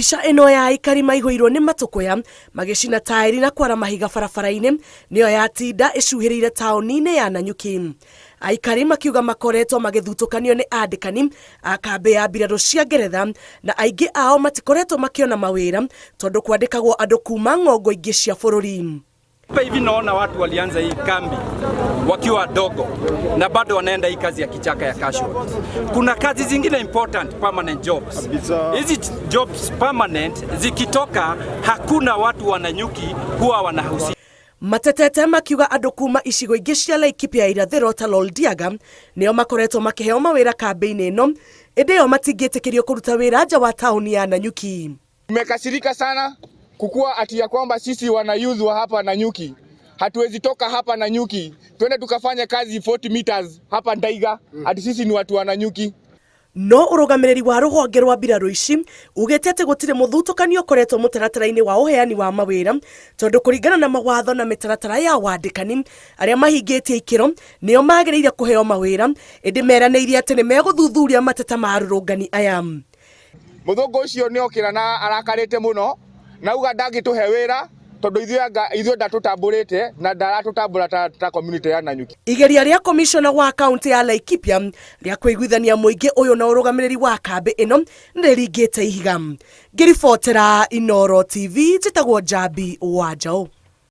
Mbica ĩno ya aikari maihũirwo nĩ matũkũya magĩcina taĩri na kwara mahiga barabara-inĩ nĩyo yatinda ĩcuhĩrĩire taũni-inĩ ya Nanyuki. Aikari makiuga makoretwo magĩthutũkanio nĩ andĩkani a kambĩ ya mbirarũ cia Ngeretha na aingĩ ao matikoretwo makĩona mawĩra tondũ kwandĩkagwo andũ kuma ng'ongo ingĩ cia bũrũri. Hapa hivi naona watu walianza hii kambi wakiwa wadogo na bado wanaenda hii kazi ya kichaka ya casual. Kuna kazi zingine important permanent jobs. Hizi jobs permanent zikitoka, hakuna watu wa Nanyuki huwa wanahusika. Matetete makiuga andũ kuma icigo ingĩ cia Laikipia ya irathĩro ta Loldiaga nĩo makoretwo makĩheo mawĩra kambĩ-inĩ ĩno, ĩndĩ yo matingĩtĩkĩrio kũruta wĩra nja wa taũni ya Nanyuki. Tumekasirika sana kukua ati ya kwamba sisi wana youth wa hapa Nanyuki hatuwezi toka hapa Nanyuki twende tukafanye kazi 40 meters hapa Ndaiga, ati sisi ni watu wa Nanyuki. No ũrũgamĩrĩri wa rũhonge rwa mbirarũ ici ugĩte atĩ gũtirĩ mũthutũkanio ũkoretwo mũtaratara-inĩ wa ũheani wa mawĩra tondũ kũringana na mawatho na mĩtaratara ya wandĩkani arĩa mahingĩtie ikĩro nĩo magĩrĩire kũheo mawĩra, ĩndĩ meranĩirie atĩ nĩ megũthuthuria mateta ma arũrũngani aya. Mũthũngũ ũcio nĩ okĩra na arakarĩte mũno na auga ndangĩtũhe wĩra tondũ ithuĩ anga ithuĩ ndatũtambũrĩte na ndaratũtambũra ta, ta community ya Nanyuki. Igeria rĩa komishona wa kaunti ya Laikipia rĩa kũiguithania mũingĩ ũyũ na ũrũgamĩrĩri wa kambĩ ĩno nĩ rĩringĩte ihiga. Ngĩribotera Inooro TV, njĩtagwo Njambi wa Njaũ.